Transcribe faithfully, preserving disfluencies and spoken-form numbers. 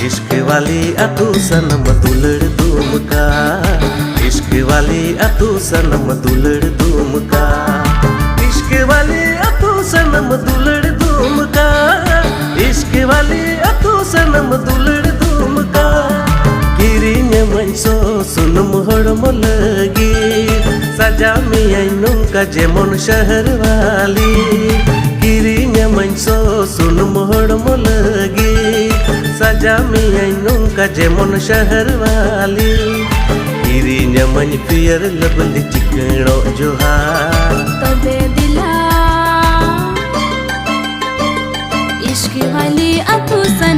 ᱤᱥᱠ ᱣᱟᱞᱤ ᱟᱹᱛᱩ ᱥᱟᱱᱟᱢ ᱫᱩᱞᱟᱹᱲ ᱫᱩᱢᱠᱟ, ᱤᱥᱠ ᱣᱟᱞᱤ ᱟᱹᱛᱩ ᱥᱟᱱᱟᱢ ᱫᱩᱞᱟᱹᱲ ᱫᱩᱢᱠᱟ, ᱤᱥᱠ ᱣᱟᱞᱤ ᱟᱹᱛᱩ ᱥᱟᱱᱟᱢ ᱫᱩᱞᱟᱹᱲ ᱫᱩᱢᱠᱟ, ᱤᱥᱠ ᱣᱟᱞᱤ ᱟᱹᱛᱩ ᱥᱟᱱᱟᱢ ᱫᱩᱞᱟᱹᱲ ᱫᱩᱢᱠᱟ᱾ ᱠᱤᱨᱤᱧᱟᱢᱟᱹᱧ ᱥᱚ ᱥᱩᱱᱩᱢ ᱦᱚᱲᱢᱚ ᱞᱟᱹᱜᱤᱫ, ᱥᱟᱡᱟᱣ ᱢᱮᱭᱟᱹᱧ ᱱᱚᱝᱠᱟ ᱡᱮᱢᱚᱱ ᱥᱟᱦᱟᱨ ᱣᱟᱞᱤ᱾ ᱠᱤᱨᱤᱧᱟᱢᱟᱹᱧ ᱥᱚ ᱥᱩᱱᱩᱢ ᱦᱚᱲᱢᱚ ᱞᱟᱹᱜᱤᱫ, ᱥᱟᱡᱟᱣ ᱢᱮᱭᱟᱹᱧ ᱱᱚᱝᱠᱟ ᱡᱮᱢᱚᱱ ᱥᱟᱦᱟᱨ ᱣᱟᱞᱤ᱾ ᱠᱤᱨᱤᱧᱟᱢᱟᱹᱧ ᱯᱷᱤᱭᱟᱨ ᱞᱟᱵᱷᱞᱤ ᱪᱤᱠᱟᱹᱲᱚᱜ ᱡᱚᱦᱟᱨ᱾ ᱛᱚᱵᱮ ᱫᱮᱞᱟ ᱤᱥᱠ ᱣᱟᱞᱤ ᱟᱹᱛᱩ ᱥᱟᱱᱟᱢ